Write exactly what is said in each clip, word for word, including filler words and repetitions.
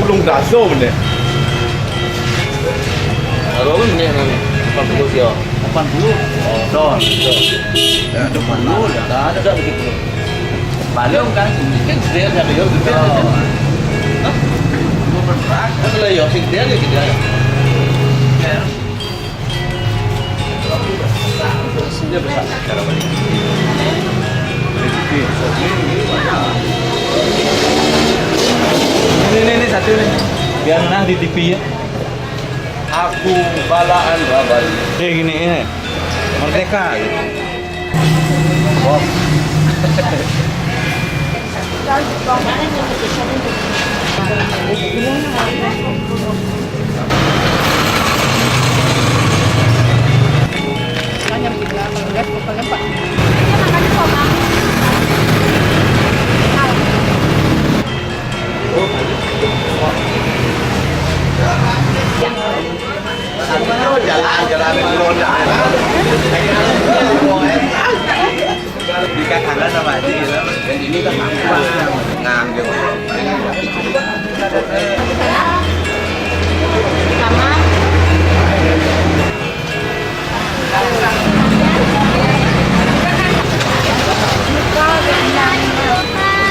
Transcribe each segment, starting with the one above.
Belum gaso bener. Kalau lu nih, nih, delapan puluh sih, ya. Delapan puluh. Oh, don. Ya, delapan puluh, ya. Ada, ada begitu. Paling kan, mungkin dia ada, ya, gitu. Oh. Hah? Gua berperan. Kan kalau ya, sih, dia aja gitu, ya. Ya. Ini, ini, ini satu nih. Biar nah di T V ya. Aku balaan raban. Kayak gini ini. Merdeka gitu. Wow. Jalan, jalan, jalan. Di kanan sama aja, gitu. Dan ini kan aku ngambil.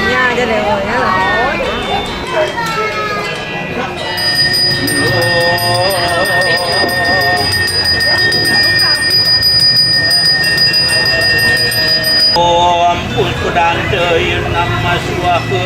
Ya, ada deh, oh, ya. Oh, ampun, pedang teuyeun nama suaka.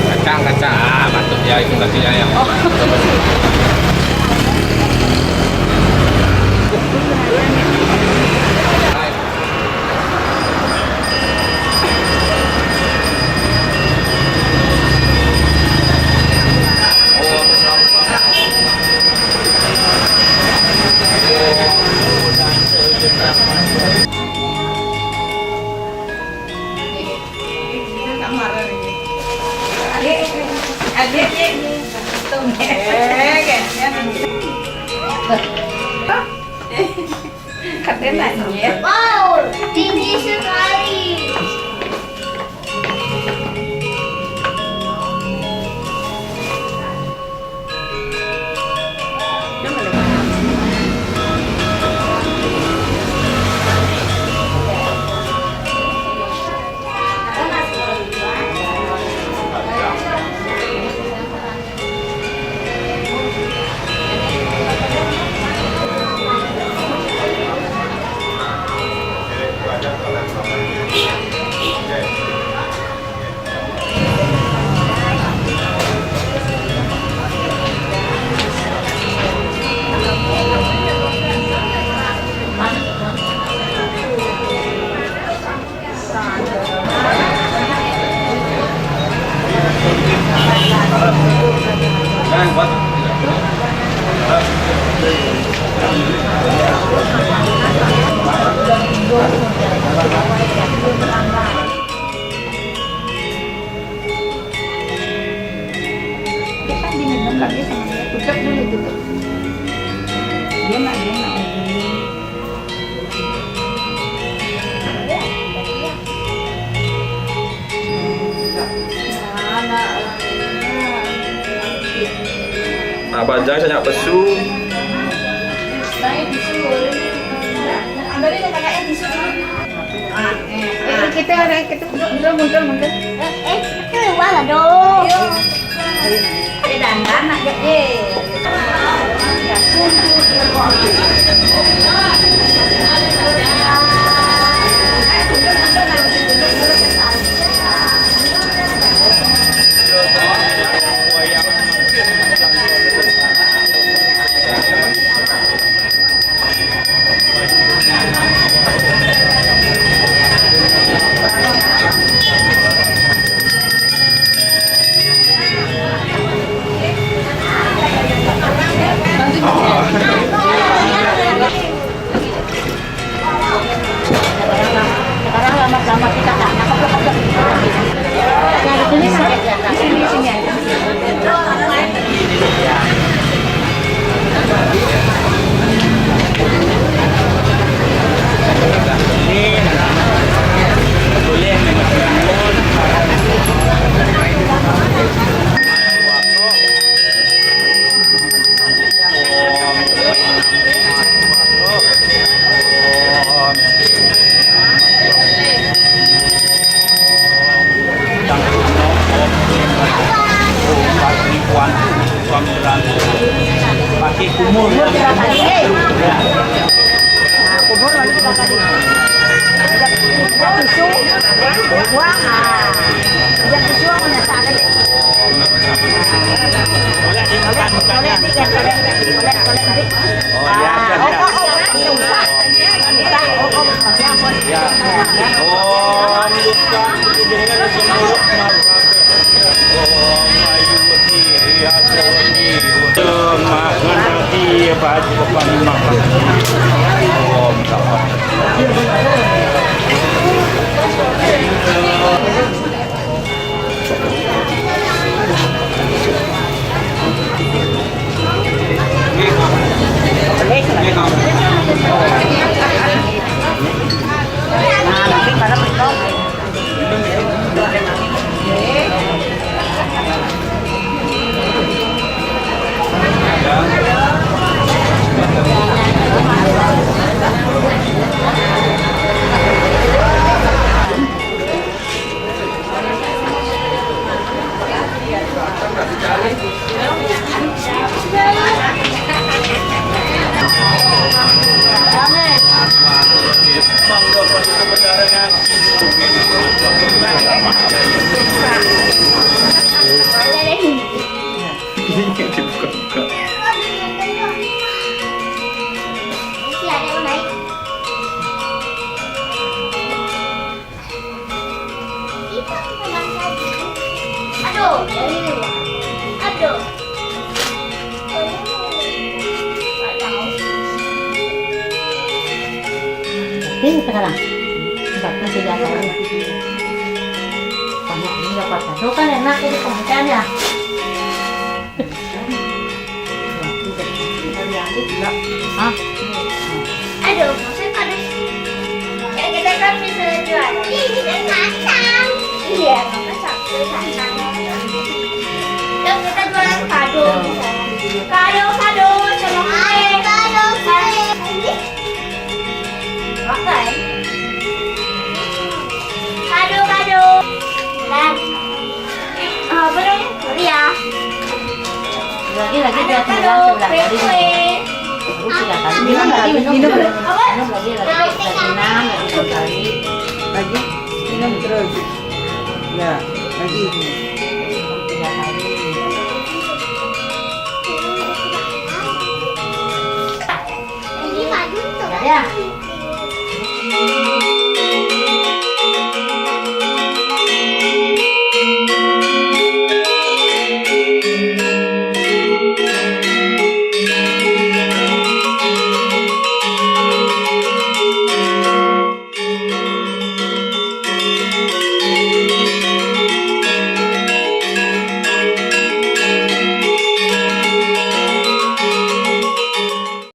Kacang, kacang. Ah, patut ya itu tadi ya yang. Katanya nanya. Wow, tinggi sekali. Dia kan diminum lagi sama dia, tutup dulu, tutup. Dia nggak, dia nggak mau minum. Nah, banjang saya pesu. Eh, kita ada, kita mundur, mundur, mundur. Eh, itu mana dong? Ayo. Sama kita, Kak. Nah, di sini, Kak. Di sini, di sini aja. Pakai kumur. Nah, kumur lalu kita tadi. Tidak tisu, buang. Ah. Tidak tisu, aku nyatakan. Boleh, boleh, boleh, boleh, boleh. Oh, ya, ya, ya. Oh, oh, oh, oh, oh, oh, oh, oh, oh. Ya. Oh, lupa, itu dengan semua. Oh, ayu, iya, iya. Makan roti, ya, Pak, bukan makan. Oh, enggak apa. Aduh, aduh. Ini sekarang. Sebabnya tidak tahu. Banyak ini apa-apa. Tuh kan enak ini pembukaannya. Hah? Aduh, maksudnya pada ya, kita kan bisa jual. Ini kan kacang. Iya, maka satu kacang. Yuk, kita jualan kado misalnya. Kado, kado, sama kue. Kado, kue. Makan. Kado, kado. Dan, eh, apa namanya? Beli ya. Lagi, lagi dia tinggal sebelah kali. Aku sudah kali. Minum lagi, minum. Minum lagi, lagi. Lagi enam, lagi tujuh kali. Lagi, minum terus. Ya, lagi.